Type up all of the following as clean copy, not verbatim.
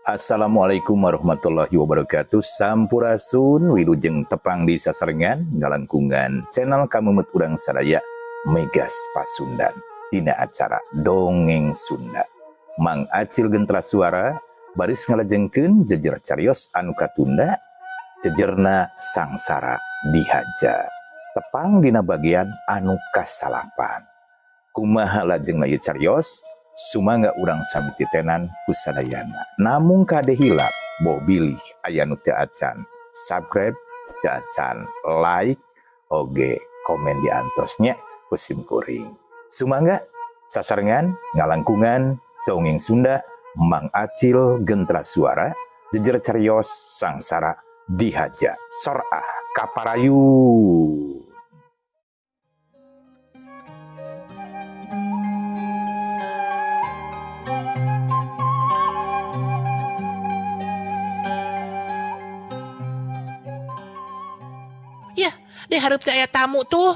Assalamualaikum warahmatullahi wabarakatuh. Sampurasun, wilujeng tepang di sasarengan ngalangkungan channel kamemet urang sadaya, Megas Pasundan, dina acara Dongeng Sunda. Mang Acil Gentra Suara baris ngalajengkeun jejer carios anu katunda, jejerna Sangsara Dihaja. Tepang dina bagian anu kasalapan. Kumaha lajengna ieu carios? Sumangga urang sami titenan ku sadayana. Namung kade hilap, boh bilih aya nu teu acan subscribe, teu acan like, oge komen diantos nya ku sim kuring. Sumangga sasarengan ngalangkungan Dongeng Sunda, Mang Acil Gentra Suara, jejer carios Sangsara Dihaja. Sorah kaparayu. Ya, di hareup teh aya tamu tuh.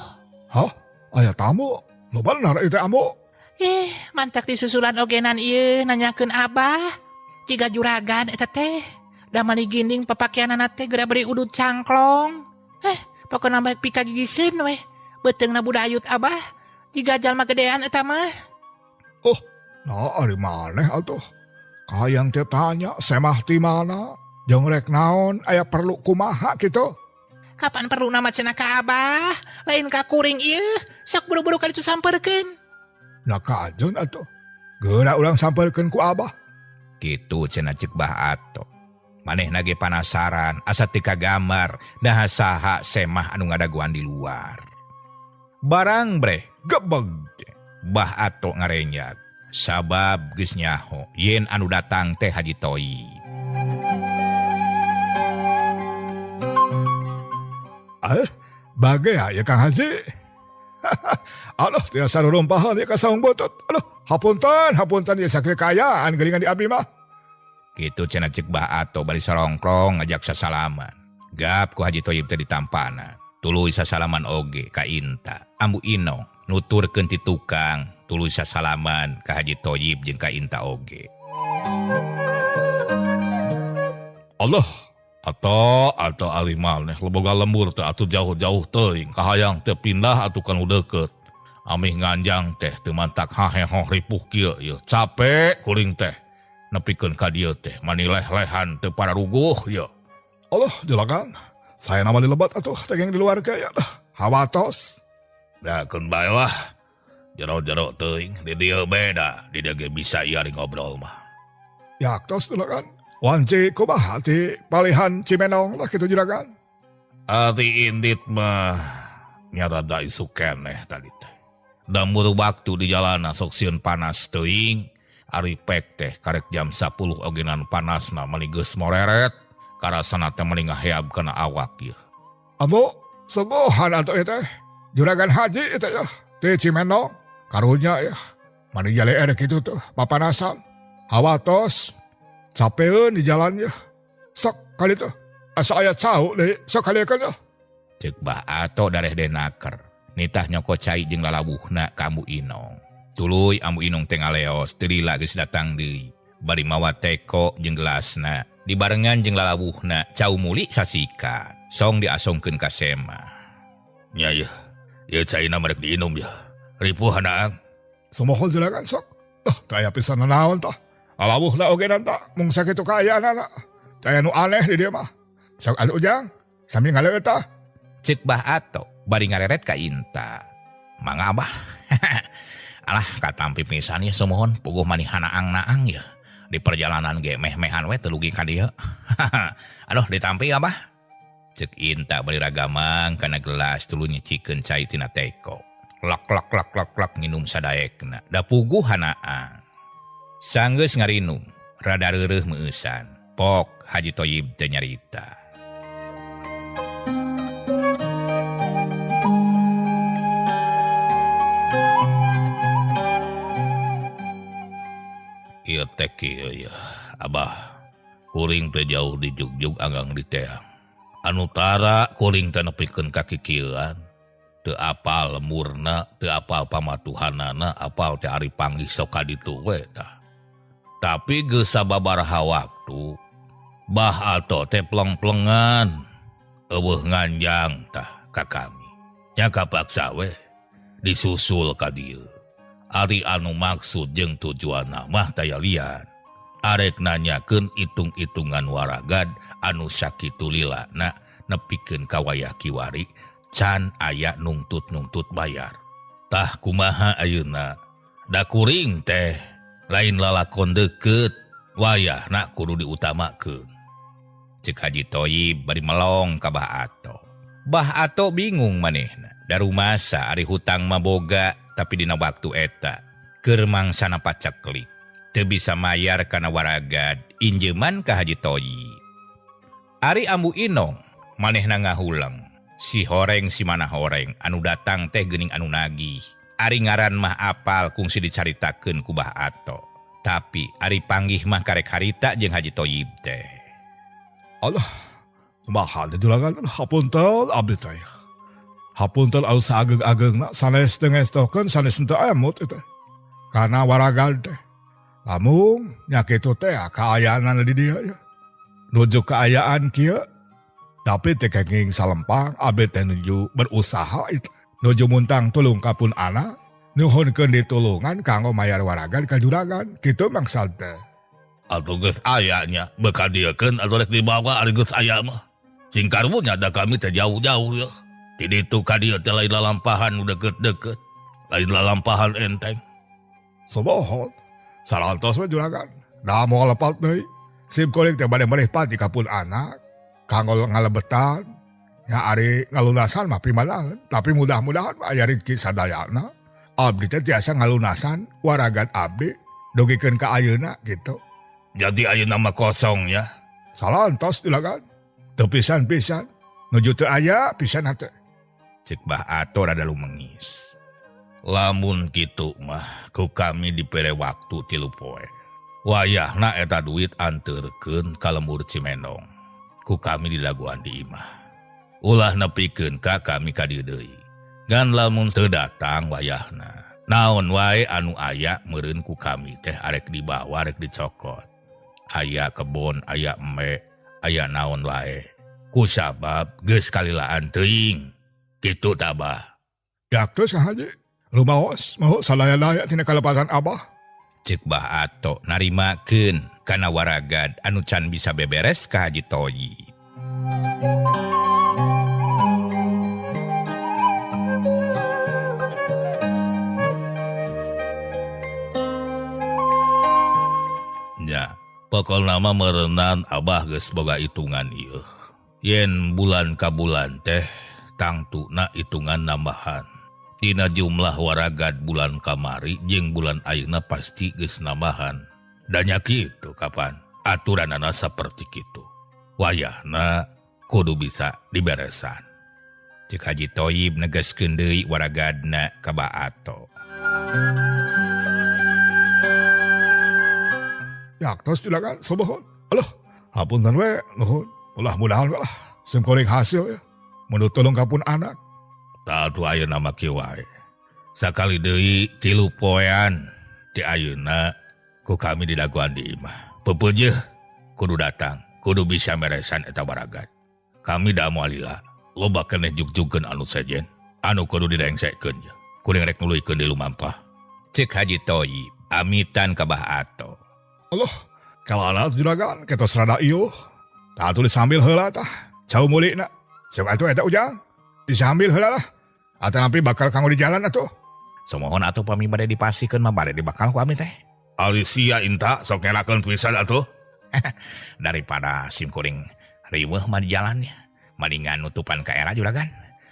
Hah? Aya tamu? Nu bener itu ambu? Eh, mantak disusulan ogenan ieu nanyakeun Abah. Jiga juragan eta teh. Da mani ginding papakeanana teh geura beri udud cangklong. Eh, pokona mah pikagigiseun weh. Beuteungna budayut, Abah. Jiga jalma gedean eta mah. Oh, nah ari maneh atuh. Kahayang teh tanya semah ti mana? Jeung rek naon, aya perlu kumaha kitu? Kapan perlu nama cenah ka Abah? Lain ka kuring ieu. Sok buru-buru ka ditu samperkeun. Nah kajeun atuh. Geura urang samperkeun ku Abah. Kitu cenah cek Bah Ato. Manehna ge panasaran asa teu kagambar naha saha semah anu ngadagoan di luar. Barang breh gebeg Bah Ato ngarenjag. Sabab geus nyaho yen anu datang teh Haji Toib. Eh, bagea ya Kang Haji. Aduh, tiasa rurumpahan ya ka saung butut. Aduh, hapunten, hapunten ya sakit kayaan geuningan di abdi mah. Kitu cenah cek Bah Ato bari sarongkrong ngajak sasalaman. Gap ku Haji Toib teh ditampana. Tuluy sasalaman oge ka Inta. Ambu Inong nuturkeun ti tukang, tuluy sasalaman ka Haji Toib jeung ka Inta oge. Allah, atau ari maneh leboga lembur teh atuh jauh-jauh teuing kahayang teh pindah atuh kan deukeut. Amih nganjang teh teu mantak hahehoh ripuh kieu ieu. Capek kuring teh. Nepikeun ka dieu teh mani leh-lehan teu pararuguh ieu. Allah, julagan. Saya nama di lebat atuh tegeng di luar ge ya. Hawatos. Da keun bae lah. Jero-jero teuing di dieu beda, di dieu ge bisa ieu ari ngobrol mah. Yaktos julagan. Wanci kumaha ti palihan Cimenong lah kitu juragan. Ari indit mah nya rada isuk keneh tadi teh. Dambur waktu di jalana sok sieun panas teuing. Ari pek teh karek jam 10 ogenan panasna mani geus moreret. Karasana teh mani ngaheab kana awak ieu. Ambu, suguhan atuh ieu teh. Juragan Haji ieu teh ya. Ti Cimenong karunya ya. Mani jaleer kitu tuh papanasan. Hawatos capeun di jalannya. Sok kali tuh. Asa aya cau deui, sok kali kan ya. Cek Bah Ato dareh denaker. Nitah nyoko cai jeung lalawuhna ka Ambu Inong. Tuluy Ambu Inong teh ngaleos, teu lila geus datang deui. Bari mawa teko jeung gelasna, dibarengan jeung lalawuhna cau muli sasikat. Song diasongkeun ka semah. Nya yeuh, ieu caina mah rek diinum yeuh. Ripuh hanaang. Sumohon juragan sok. Oh, teu aya pisan nanaon tah. Lalawuhna oge nan tah, mung sakitu kaayaanana. Teu aya nu aneh di dieu mah. Sok atuh ujang, sami ngaleueut tah. Cek Bah Ato bari ngareret ka Inta. Mangga Abah. Alah katampi pisan ya sumuhun, puguh mani hanaang-naang ya. Di perjalanan ge meh-mehan we teu lugi ka dieu. Aduh ditampi Abah. Cek Inta bari ragamang kana gelas tuluy nyicikeun cai tina teko. Lak lak lak lak lak nginum sadaekna. Da puguh hanaang. Sanggeus ngarinum, rada reureuh meueusan. Pok Haji Toyib teh nyarita. Ieu teh kieu yeuh, Abah. Kuring teh jauh di jugjug anggang di teang. Anu tara kuring teh nepikeun ka kikieuan. Teu apal lemurna, teu apal pamatuhanana, apal teh ari panggih sok ka ditu we tah. Tapi geus sababaraha waktu Bah Ato teh pleng-plengan eueuh nganjang tah ka kami. Nya kapaksa we disusul ka dieu. Ari anu maksud jeung tujuanna mah taya lian. Arek nanyakeun itung-itungan waragad anu sakitu lilana nepikeun ka wayah kiwari can aya nungtut-nungtut bayar. Tah kumaha ayeuna? Da kuring teh lain lalakon deukeut wayahna kudu diutamakeun. Cek Haji Toyib bari melong ka Bah Ato. Bah Ato bingung manehna. Darumasa ari hutang mah boga tapi dina waktu eta keur mangsana paceklik. Teu bisa mayar kana waragad injeuman ka Haji Toyib. Ari Ambu Inong manehna ngahuleng. Si horeng si mana horeng anu datang teh geuning anu nagih. Ari ngaran mah apal kungsi dicaritakeun ku Bah Ato. Tapi ari panggih mah karek harita jeung Haji Toyib teh. Allah, kumaha teh juragan hapunten abdi teh. Hapunten anu saageng-agengna sanes teu ngestokeun sanes teu emut teh. Kana waragad teh. Lamun nya kitu teh kaayaanna di dieu ya. Nuju kaayaan kieu tapi teh kenging salempang abdi teh nuju berusaha itu. Nuju muntang tulung ka pun anak, nuhunkeun ditulungan kanggo mayar waragan ka juragan, kitu maksad teh. Atuh geus aya nya, beukah diekeun atuh rek dibawa ari geus aya mah. Sing karunya da kami teh jauh-jauh ya. Di ditu ka dieu teh lain lalampahan nu deukeut-deukeut, lain lalampahan enteng. Sobohot, sarantos we juragan. Da moal lepat deui. Sim kuring teh bade merih pati ka pun anak, kanggo ngalebetan. Ya ari ngalunasan mah pimanaheun, tapi mudah-mudahan aya rezeki sadayana. Abdi teh tiasa ngalunasan waragan abdi dugikeun ka ayeuna gitu. Jadi ayeuna mah kosong ya. Salantos juragan. Teu pisan-pisan nuju teu aya pisan hate. Cek Bah Ato rada lumengis. Lamun kitu mah ku kami dipere waktu 3 poe. Wayahna eta duit anterkeun ka lembur Cimendong. Ku kami dilaguan di imah. Ulah nepikeun ka kami ka dieu deui. Ngan lamun teu datang wayahna. Naon wae anu aya meureun ku kami teh arek dibawa arek dicokot. Aya kebon, aya embe, aya naon wae. Ku sabab geus kalilaan teuing. Kitu tah Bah. Ya geus Kang Haji. Lumaos maho sadaya-daya tina kalepatan Abah. Ceuk Bah Ato narimakeun kana waragad anu can bisa beberes ka Haji Toyib. Nya, pokokna mah meureunan Abah geus boga hitungan ieu. Yen bulan ka bulan teh tangtuna hitungan nambahan. Dina jumlah waragad bulan kamari jeung bulan ayeuna pasti geus nambahan. Da nya kitu kapan aturanana saperti kitu. Wayahna kudu bisa diberesan. Cek Haji Toyib negaskeun deui waragadna ka Bah Ato. Ya, terus juragan, sobohon. Aduh, hapunten we, nuhun. Ulah mudahan we lah. Sim kuring hasil ya. Mun tolong ka pun anak. Tah atuh ayeuna mah kieu wae. Sakali deui 3 poean ti ayeuna ku kami didagoan di imah. Pepeujeuh kudu datang, kudu bisa meresan eta waragad. Kami da moal lila. Loba keneh jugjugkeun anu sejen, anu kudu direngsekeun ye. Kuring rek nuluykeun di lumampah. Cek Haji Toyib amitan ka Bah Ato. Allah, kalana juragan ketos rada ieu. Tah atuh disambil heula tah. Cau mulina. Sok atuh eta ujang. Disambil heula lah. Atanapi bakal kanggo di jalan atuh. Somohon atuh pami bade dipasikeun mah bade dibakal ku ami teh. Ari sia inta sok ngelakeun pisan atuh. Daripada sim kuring riweuh mah di jalannya. Malingan nutupan ka era juragan.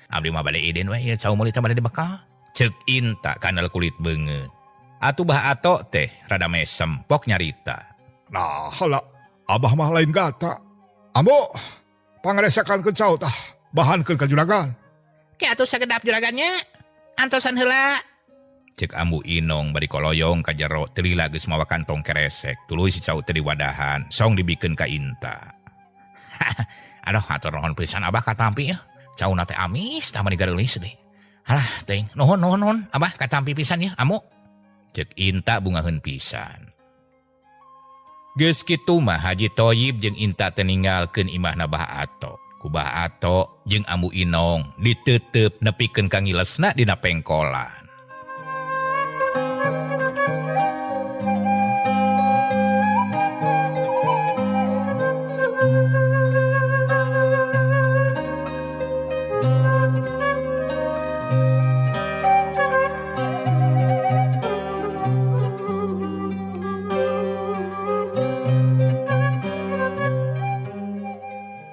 Abdi mah bade idin we ieu cau meuli teh bade dibekal. Ceuk inta kanal kulit beungeut. Atuh Bah Ato teh rada mesem pok nyarita. Nah, hala, abah mah lain gata. Ambo, pangaresakan ke cau tah, bahankeun ka juragan. Ke atuh sagedap juragannya, antosan heula. Cek Ambu Inong bari koloyong ka jero teu lila geus mawa kantong keresek, tuluy si cau teh diwadahan, song dibikeun ka Inta. Aduh, hatur nuhun pisan abah katampi ya. Cauna teh amis tah mani gareulis deui. Alah, teuing, nuhun nuhun nuhun abah katampi pisan ya, amu. Cek Inta bungaheun pisan. Geus kitu mah Haji Toyib jeung Inta teh ninggalkeun imahna Bah Ato. Ku Bah Ato jeung Ambu Inong ditetep nepikeun ka ngilesna dina pengkolan.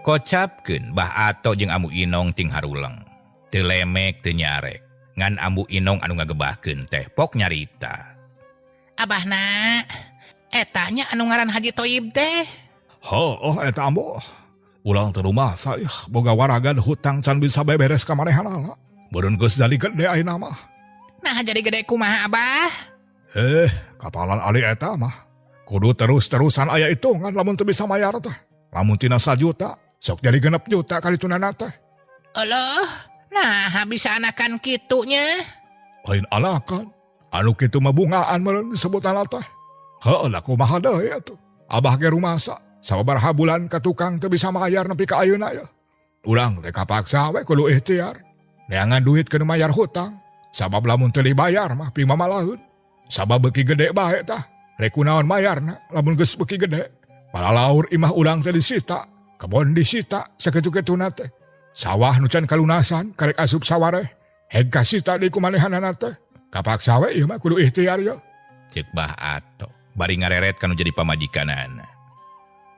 Kocapkeun Bah Ato jeung Ambu Inong ting haruleng. Teu lemek teu nyarek. Ngan Ambu Inong anu ngagebahkeun teh pok nyarita. Abahna, eta nya anu ngaran Haji Toyib teh. Heuh eta Ambu. Ulang teu rumasa yeuh boga waragan hutang can bisa beberes ka manehanana. Beureun geus jadi gede ayeuna mah. Nah jadi gede kumaha Abah? Kapalan ali eta mah. Kudu terus-terusan aya hitungan lamun teu bisa mayar teh. Lamun tina sajuta sok jadi 6 juta kali tunana teh. Alah, nah bisa anakan kitunya. Lain anakan, anu kitu mah bungaan meureun disebutan teh. Heuh lah kumaha deui atuh. Abah ge rumasa, sababaraha bulan ka tukang teu bisa mayar nepi ka ayeuna ya. Urang teh kapaksa we kudu ikhtiar. Neangan duit keur mayar hutang. Sabab lamun teu dibayar mah pimamalaheun. Sabab beuki gede bae tah. Rek kunaon mayarna lamun geus beuki gede. Palalaur imah urang teh disita. Kebon disita sakitu-kituna teh. Sawah nu can kalunasan karek asup sawareh. Heg kasita di kumanehanana teh. Kapaksa we ieu mah kudu ikhtiar ye. Ceuk Bah Ato bari ngareret kanu jadi pamajikanana.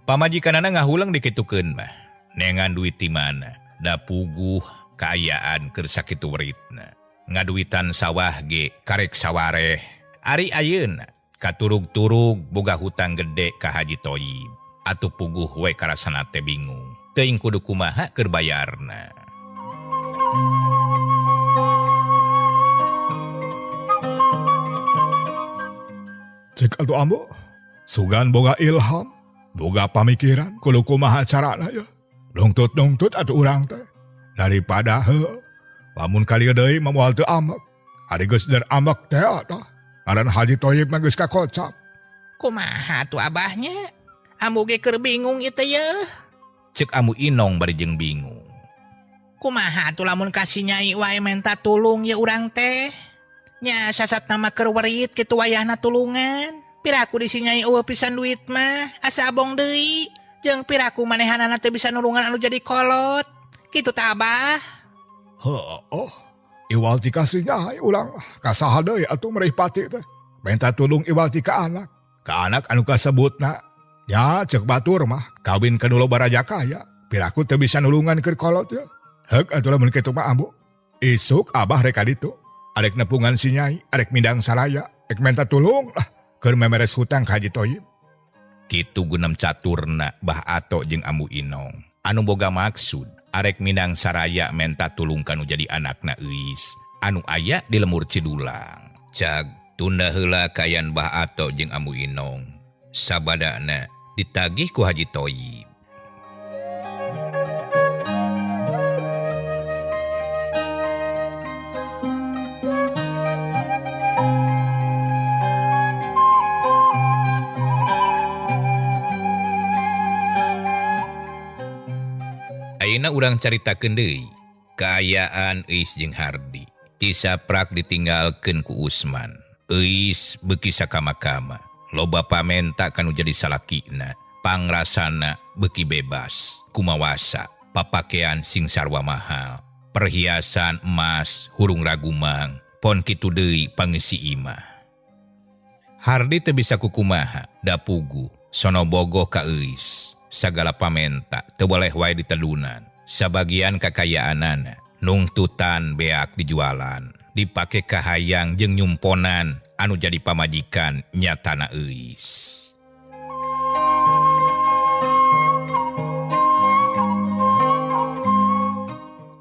Pamajikanana ngahuleng dikitukeun mah. Neangan duit ti mana? Da puguh kaayaan keur sakitu weritna. Ngaduitan sawah ge karek sawareh. Ari ayeuna katurug-turug boga hutang gede ka Haji Toyib. Atuh puguh we karasana teh bingung. Teuing kudu kumaha keur bayarna. Cek atuh Ambu, sugan boga ilham, boga pamikiran kudu kumaha carana ye. Nungtut-nungtut atuh urang teh. Daripada heuh, lamun kalieu deui mah moal teu amek. Ari geus der amek teh tah. Ngaran Haji Toyib mah geus kakocap. Kumaha atuh abahnya? Ambu ge keur bingung ieu teh ye. Ceuk Ambu Inong bari jeung bingung. Kumaha atuh lamun ka si Nyai wae menta tulung ye urang teh? Nya sasatna mah keur werit kitu wayahna tulungan. Piraku di si Nyai eueuh pisan duit mah, asa abong deui. Jeung piraku manehanana teh bisa nulungan anu jadi kolot. Kitu tah Abah. Heuh, iwal ti ka si Nyai urang mah kasaha deui atuh merih pati teh. Menta tulung iwal ti ka anak. Ka anak anu kasebutna. Ya ceuk batur mah kawin ka nu loba raja kaya. Piraku teu bisa nulungan keur kolot ye. Heuk atuh lamun kitu mah Ambu. Isuk Abah rek ka ditu. Arek nepungan si Nyai, arek mindang saraya, rek menta tulung lah keur memeres hutang ka Haji Toyib. Kitu gunem caturna Bah Ato jeung Ambu Inong. Anu boga maksud arek mindang saraya menta tulung kanu jadi anakna Euis anu aya di lemur Cidulang. Cag tunda heula kayan Bah Ato jeung Ambu Inong. Sabadana ditagih ku Haji Toyib. Ayeuna urang caritakeun deui kaayaan Euis jeung Hardi. Tisaprak ditinggalkeun ku Usman. Euis beuki sakama-kama. Loba pamenta kanu jadi salakina. Pangrasana beuki bebas, kumawasa, papakean sing sarwa mahal, perhiasan emas hurung ragumang, pon kitu deui pangeusi imah. Hardi teu bisa kukumaha, da puguh sono bogoh ka Euis. Sagala pamenta teu boleh wae ditedunan. Sabagian kakayaanana nungtutan beak dijualan, dipake kahayang jeung nyumponan anu jadi pamajikan nyatana Euis.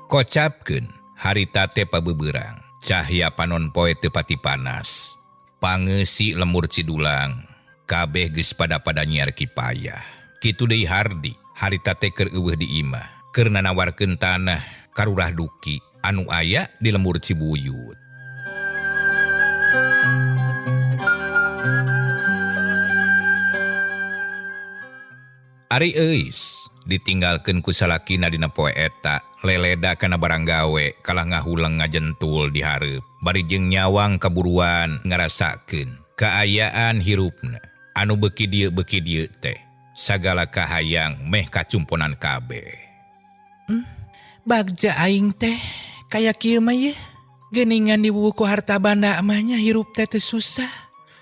Kocapkeun harita teh pabeberang, cahya panon poe teu pati panas. Pangeusi lemur Cidulang, kabeh geus pada-pada nyiar kipayah. Kitu deui Hardi, harita teh keur eueuh di imah, keur nanawarkeun tanah ka Lurah Duki anu aya di lembur Cibuyut. Ari Euis ditinggalkeun ku salakina dina poe eta leleda kana barang gawe kalah ngahuleng ngajentul di hareup bari jeung nyawang kaburuan ngarasakeun kaayaan hirupna anu beuki dieu teh sagala kahayang meh kacumponan kabeh. Bagja aing teh kaya kieu mah ye geuningan dibuku harta banda mah nya hirup teh teu susah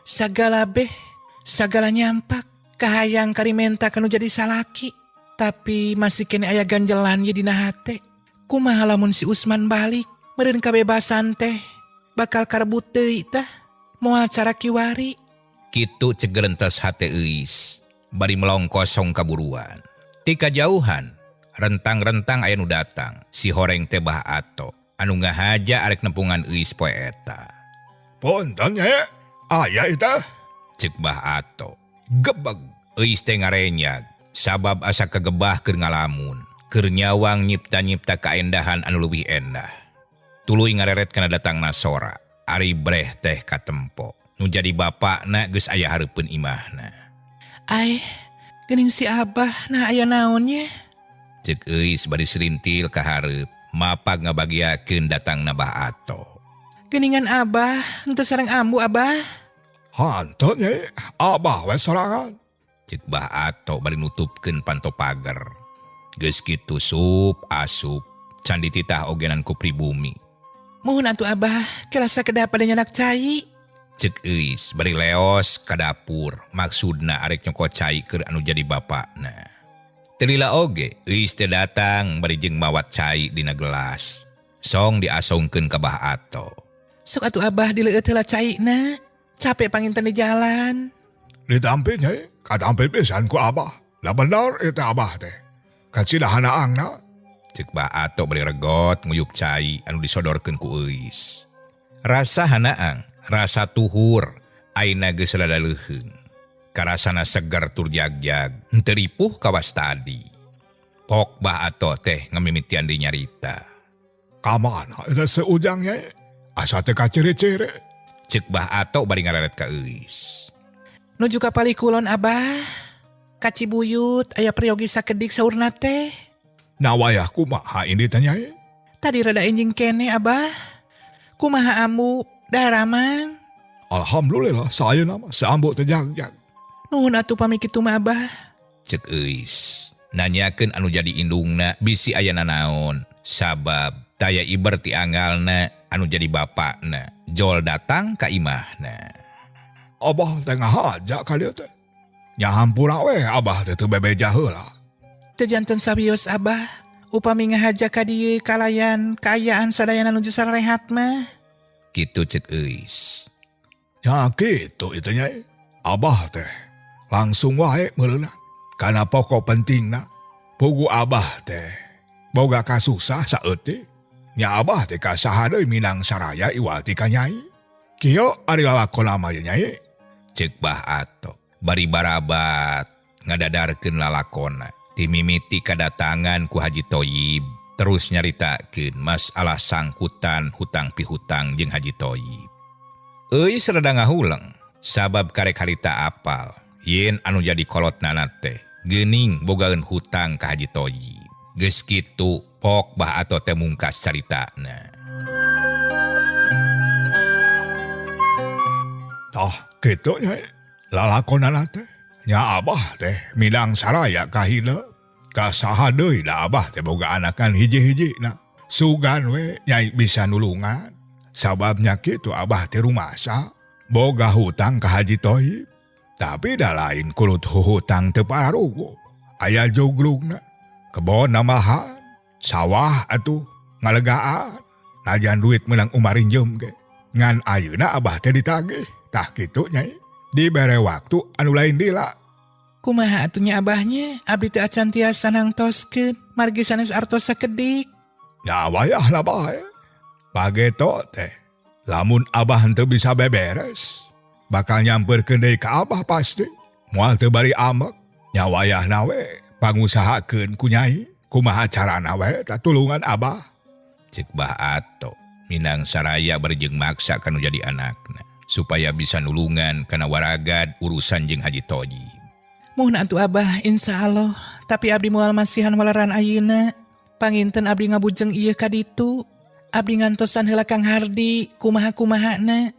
sagala beh sagala nyampak kahayang karimenta kanu jadi salaki tapi masih kene aya ganjelan ye dina hate. Kumaha lamun si Usman balik meureun kabebasan teh bakal karebut deui tah moal cara kiwari. Kitu cegerentes hate Euis bari melong kosong kaburuan. Ti kajauhan rentang-rentang aya nu datang si horeng teh Bah Ato anu ngahaja arek nempungan Euis poe eta. Punten nya aya eta cek Bah Ato. Gebeg Euis teh ngarenyag sabab asa kegebah keur ngalamun keur nyawang nyipta-nyipta kaendahan anu leuwih endah. Tuluy ngareret kana datangna sora ari breh teh katempo nu jadi bapakna geus aya hareupeun imahna. Ai geuning si Abah nah aya naon nya? Cek Euis bari serintil ka hareup mapag ngabagiakeun datangna Bah Ato. Geuningan Abah henteu sareng ambu Abah. Hanteu nya Abah we sorangan. Cek Bah Ato bari nutupkeun panto pager. Geus kitu sup asup can dititah ogenan ku pribumi. Muhun atuh Abah kelasa kedap pada nyanak cai. Cek Euis bari leos ka dapur maksudna arek nyokot cai keur anu jadi bapakna. Teu lila oge Euis teh datang bari jeung mawat cai dina gelas. Song diasongkeun ka Bah Ato. Sok atuh Abah dileueut heula caina. Capek panginten di jalan. Ditampi nya katampi pisan ku Abah. Lah bener eta Abah teh. Kacida hanaangna. Cek Bah Ato bari regot nguyup cai anu disodorkeun ku Euis. Rasa hanaang, rasa tuhur, aina geus rada leuheung. Karasana seger tur jagjag, henteu ripuh kawas tadi. Pok Bah Ato teh ngamimitian deui nyarita. Ka mana eta seujang nya? Asa teh kaciri-ciri. Cek Bah Ato bari ngareret ka Euis. Nuju ka Palikulon Abah. Ka Cibuyut aya priyogi sakedik saurna teh. Nah wayah kumaha ini teh nyai? Tadi rada enjing kene Abah. Kumaha ambu daramang? Alhamdulillah saya nama saambu teh jagjag. Nuhun atuh pami kitu mah Abah. Cek Euis nanyakeun anu jadi indungna bisi aya nanaon sabab taya iber ti angalna anu jadi bapakna jol datang ka imahna. Abah teh ngahaja ka dieu teh. Nya hampura we Abah teh teu bebeja heula. Teu janten sawios Abah. Upami ngahaja ka dieu kalayan kaayaan sadayana nuju sarehat mah. Kitu cek Euis. Ya kitu itu nya. Abah teh langsung wae meureunna kana pokok pentingna. Pugu Abah teh boga kasusah saeutik. Nya Abah teh ka saha deui Minang Saraya iwal ti ka Nyai. Kieu ari lalakon mah Nyai. Cek Bah Ato bari barabat ngadadarkeun lalakonna. Timimiti kadatangan ku Haji Toyib terus nyaritakeun masalah sangkutan hutang pihutang jeung Haji Toyib. Euis rada ngahuleng sabab karek harita apal yen anu jadi kolotna teh geuning bogaeun hutang ka Haji Toyib. Geus kitu pok Bah Ato teh mungkas caritana. Tah kitu nya lalakonana teh. Nya Abah teh Minang Saraya kahila ka saha deui da Abah teh boga anakan hiji-hiji na. Sugan we Nyai bisa nulungan sabab nya kitu Abah teh rumasa boga hutang ka Haji Tohib. Tapi da lain kulut hutang teu pararuguh. Aya jugrugna kebon nambahan sawah atuh ngalegaan najan duit meunang umarinjem ge ngan ayeuna Abah teh ditagih. Tah kitu Nyai dibere waktu anu lain dila. Kumaha atuh nya Abahnya abdi teh acan tiasa nangtoskeun margi sanes artos sakedik. Nya wayahna bae. Pageto teh lamun Abah henteu bisa beberes bakal nyamperkeun deui ka Abah pasti. Moal teu bari amek. Nya wayahna we pangusahakeun ku Nyai kumaha carana we tah tulungan Abah. Cek Bah Ato Minang Saraya bari jeung maksa kanu jadi anakna supaya bisa nulungan kana waragad urusan jeung Haji Toyib. Muhun atuh Abah, insya Allah. Tapi abdi moal masihan waleran ayeuna. Panginten abdi ngabujeng ieu ka ditu. Abdi ngantosan heula Kang Hardi, kumaha-kumahana.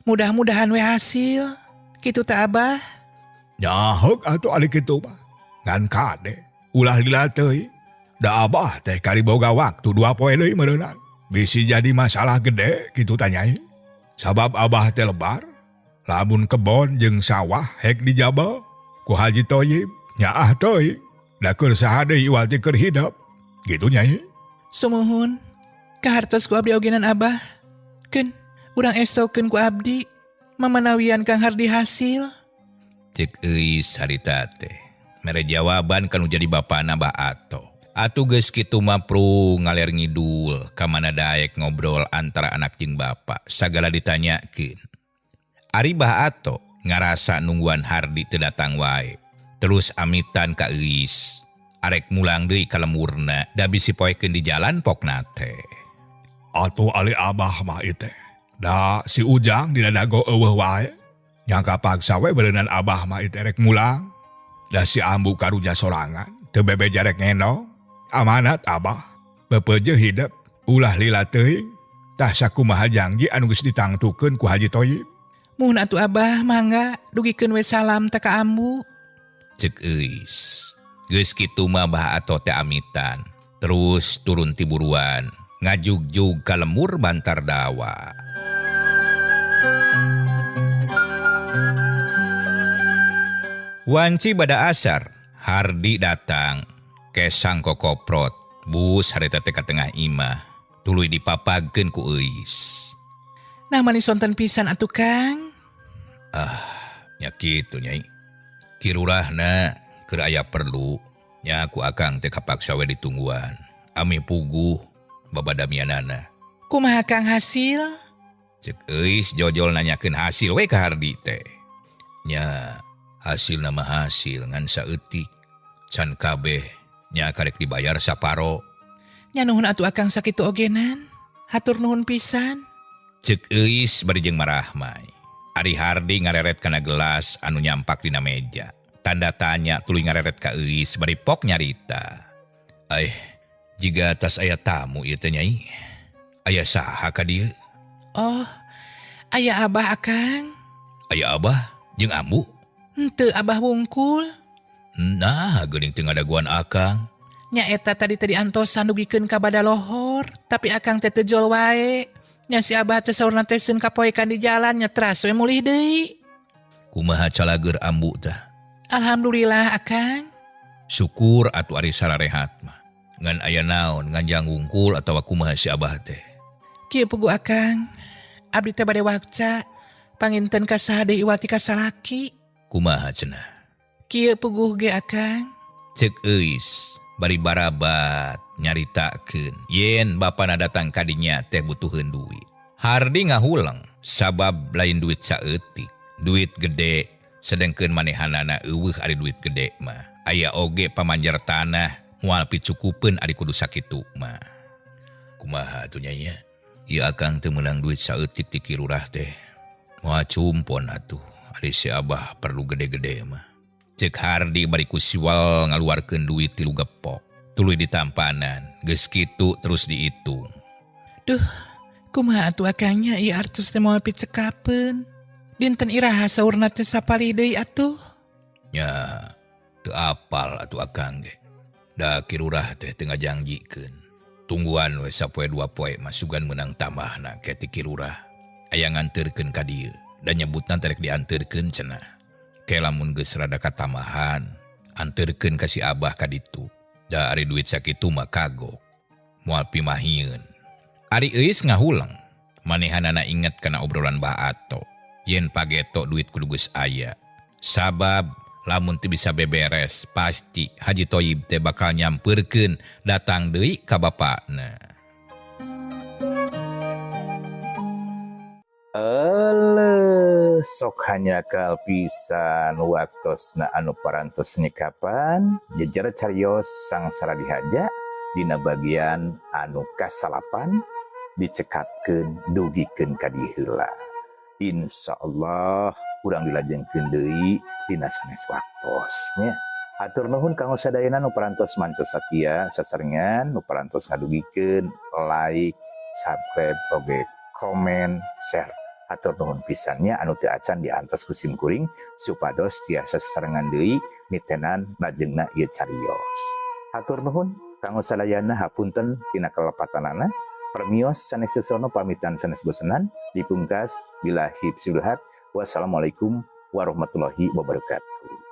Mudah-mudahan we hasil. Kitu teh Abah. Nya heug atuh ari kitu mah. Ngan kade ulah lila teuing. Da Abah teh kari boga waktu 2 poe deui meureunan. Bisi jadi masalah gede kitu tah Nyai. Sabab Abah teh lebar, lamun kebon jeung sawah hek dijabel ku Haji Toyib nyaah teuing. Da keur saha deui iwal ti keur hidep. Gitu Nyai. Sumuhun. Kahartos ku abdi ogenan Abah. Keun urang estokeun ku abdi. Mamanawian Kang Hardi hasil. Cek Euis harita teh. Mere jawaban kanu jadi bapana Bah Ato. Atuh geus kitu mah prung ngaler ngidul ka mana daek ngobrol antara anak jeung bapa sagala ditanyakeun. Ari Bah Ato ngarasa nungguan Hardi teu datang wae. Terus amitan ka Euis. Arek mulang deui ka lemurna da bisi poekeun di jalan pokna teh. Atuh ali Abah mah ieu teh. Da si Ujang dina dago eueuh wae. Nyangka paksa we beureunan Abah mah ieu teh rek mulang. Da si ambu karunya sorangan teu bebeja rek ngendong. Amanat Abah, bepeje hidep ulah lila teuing. Tah sakumaha janji anu geus ditangtukeun ku Haji Toyib. Muhun atuh Abah mangga dugikeun we salam teh ka ambu. Cek Euis. Geus kitu mah Bah Ato teh amitan. Terus turun ti buruan ngajugjug ka lemur Bantar Dawa. Wanci bada asar, Hardi datang. Kesang kokoprot, bus harita teh ka tengah imah, tuluy dipapagkeun ku Euis. Nah manis sonten pisan atuh Kang. Ah, nya kitu Nyai. Kirurahna keur aya perlu, nya ku akang teh kapaksa we ditungguan. Ami puguh babadamianana. Kumaha Kang hasil? Cek Euis jojol nanyakeun hasil we ka Hardi teh. Nya hasil nama hasil ngan saeutik. Can kabeh nya karek dibayar saparo. Nya nuhun atuh akang sakitu ogenan. Hatur nuhun pisan. Cek Euis bari jeung marahmai. Ari Hardi ngareret kana gelas anu nyampak dina meja. Tanda tanya tuluy ngareret ka Euis bari pok nyarita. Aih, jiga tas aya tamu ieu teh Nyai. Aya saha ka dieu? Oh, aya Abah akang. Aya Abah jeung ambu? Henteu Abah wungkul. Nah, geuning teu ngadaguan akang. Nya eta tadi teh diantosan dugikeun ka badalohor, tapi akang teh teu jol wae. Nya si Abah teh saurna teh seun kapoekan di jalan nya teras we mulih deui. Kumaha calageur ambu tah? Alhamdulillah akang. Syukur atuh ari sararehat mah. Ngan aya naon nganjang wungkul atawa kumaha si Abah teh? Kieu pugu akang. Abdi teh bade wakca panginten ka saha deui iwati ka salaki. Kumaha cenah? Kieu puguh ge akang. Cek Euis bari barabat nyaritakeun yen bapana datang ka dinya teh butuheun duit. Hardi ngahuleng sabab lain duit saeutik, duit gede sedengkeun manehanana eueuh ari duit gede mah. Aya oge pamanjer tanah moal picukupeun ari kudu sakitu mah. Kumaha atuh nya nya? Ieu akang teu meunang duit saeutik ti Ki Lurah teh. Moal cumpon atuh ari si Abah perlu gede-gede mah. Cek Hardi bari ku siwal ngaluarkeun duit 3 gepok. Tuluy ditampanan, geus kitu terus dihitung. Duh, kumaha atuh akangnya ieu artos teh moal picekapeun. Dinten iraha saurna teh sapalih deui atuh? Nya, teu apal atuh akang ge. Da Ki Lurah teh teu ngajangjikeun. Tungguan we sapoe 2 poe mah sugan meunang tambahna ke ti Ki Lurah. Aya nganterkeun ka dieu, da nyebutna teh rek dianterkeun cenah. Ke lamun geus rada katambahan, anterkeun ka si Abah ka ditu. Da ari duit sakitu mah kagok. Moal pimahieun. Ari Euis ngahuleng, manehanana inget kana obrolan Bah Ato. Yen pageto duit kudu geus aya. Sabab lamun teu bisa beberes, pasti Haji Toyib teh bakal nyampeurkeun datang deui ka bapakna. Eleh, sok hanyakal pisan waktosna anu parantos nyekapan jejer carios sangsara dihaja dina bagian anu kasalapan dicekapkeun dugikeun ka dieu heula. Insya Allah urang dilajengkeun deui dina sanes waktos nya. Hatur nuhun kanggo sadayana nu parantos manca satia sasarengan, nu parantos ngadugikeun like, subscribe, oge komen, share. Hatur nuhun pisan nya. Anu teu acan diantos ku sim kuring supados tiasa sasarengan deui nitenan lajengna ieu carios. Hatur nuhun kanggo sadayana, hapunten tina kalepatanana. Permios, sanes sono pamitan, sanes bosenan, dipungkas billahi. Wassalamualaikum warahmatullahi wabarakatuh.